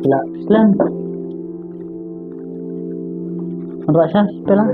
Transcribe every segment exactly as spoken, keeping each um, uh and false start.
Pela slem. Rasa pela.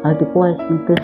Hadi kuat sempit.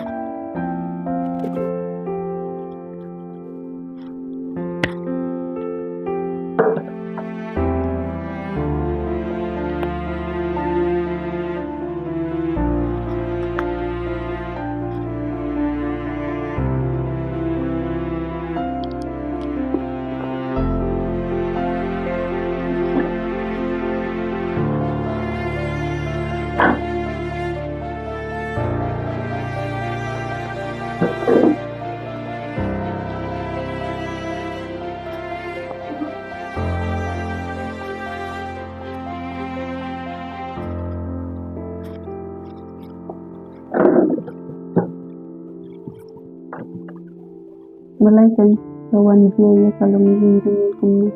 Balei kan ka wan jia ïa ka long jingdum kumne?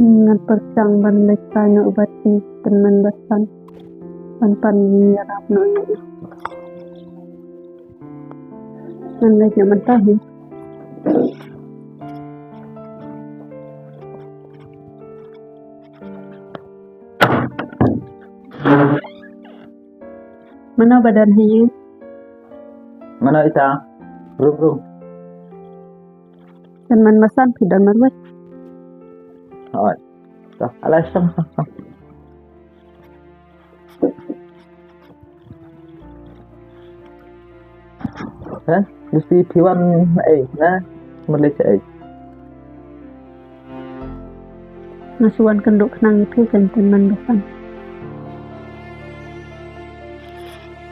Ngan pyrshang ban leit kai noh bad i tymmen basan ban pan ïarap noh ïa i. Ngan leit noh mynta hi. Mano ba don hi? Mano ita? Rum rum. Tymmen basan phi don marwei? Hooid. Dah, alai sam sam sam. Ha? Mesti phi wan ei na? Mesti ei. Nga shu wan kynduh khnang ïa phi kan tymmen basan.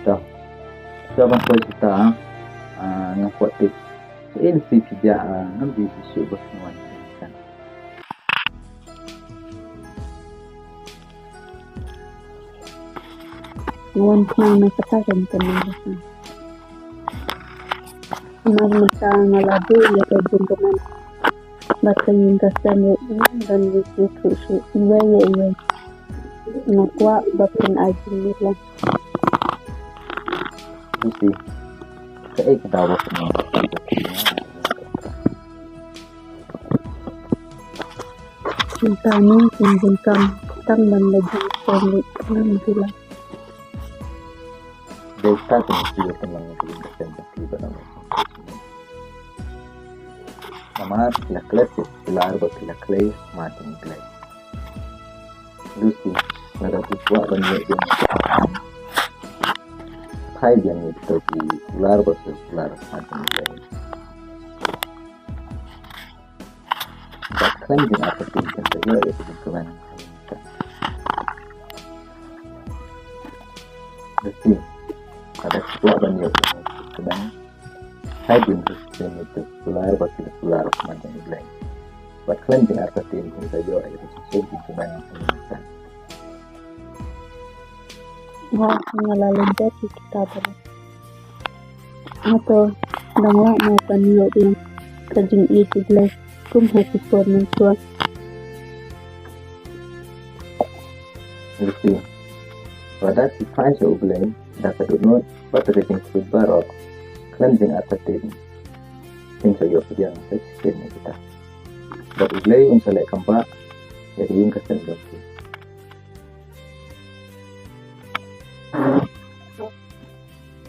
Dah. Dah ban poi kita. Ah, nga kwah tip. Ei, mesti phi jah, ah, mesti phi shu bas wan. Wan khnang na kata kan tymmen basan. Namar mynta nga la buh ïa ka jingkmen bad ka ïing ka sem ïa i, don ïa ki khuid shuh iwei ïa iwei. Nga kwah ba phin ai jingmut lang. Lucy, kaei ka daw ba phin ong? Mynta ne phin jingkam tang ban leit jingkam leit khlem jula. Dei ta ka mesti ïa ka nang ka ïing ka sem ka ki ba nang. Namar phi la klet, phi la ar ba phi la klet, ma ding glei. Lucy, lada phi kwah ban ïoh jingkam, phai biang ïa kita ki kular ba ki kular, ma ding glei. Bad khlem jingartatien phin sa ïoh ïa ka jingkmen. Lucy, lada phi kwah ban ïoh jingkmen, phai biang ïa kita ki kular ba ki kular, ma ding glei. Bad khlem jingartatien phin sa ïoh ïa ka jingkmen. Nga, nga la lyndet ïa kita baroh. Hato dang lah mo ban ïoh ïa ka jingïeit U Blei kum ha ki por mynshuwa? Lucy, lada phi phai sha U Blei da ka dohnud bad da ka jingkhuid baroh, khlem jingartatien phin sa ïoh pdiang sa shisien ïa kita. Bad U Blei un sa leh kam bah ïa ka ïing ka sem jong phi.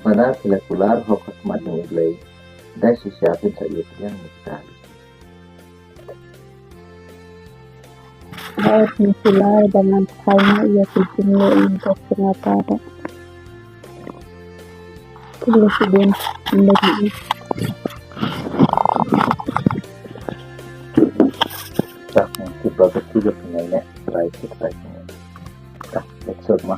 Lada phi la kular hok ha khmat jong U Blei, dei shisha phin sa ïoh pdiang ïa kita. Hooid, nga kular ba ngan phai noh ïa ki jingïeit jong ka sngewbha. Khublei shibun, ym dei. Sa, ngan tip ba ka tu ka pynlait ne trai tip trai. Sa, let's go ma.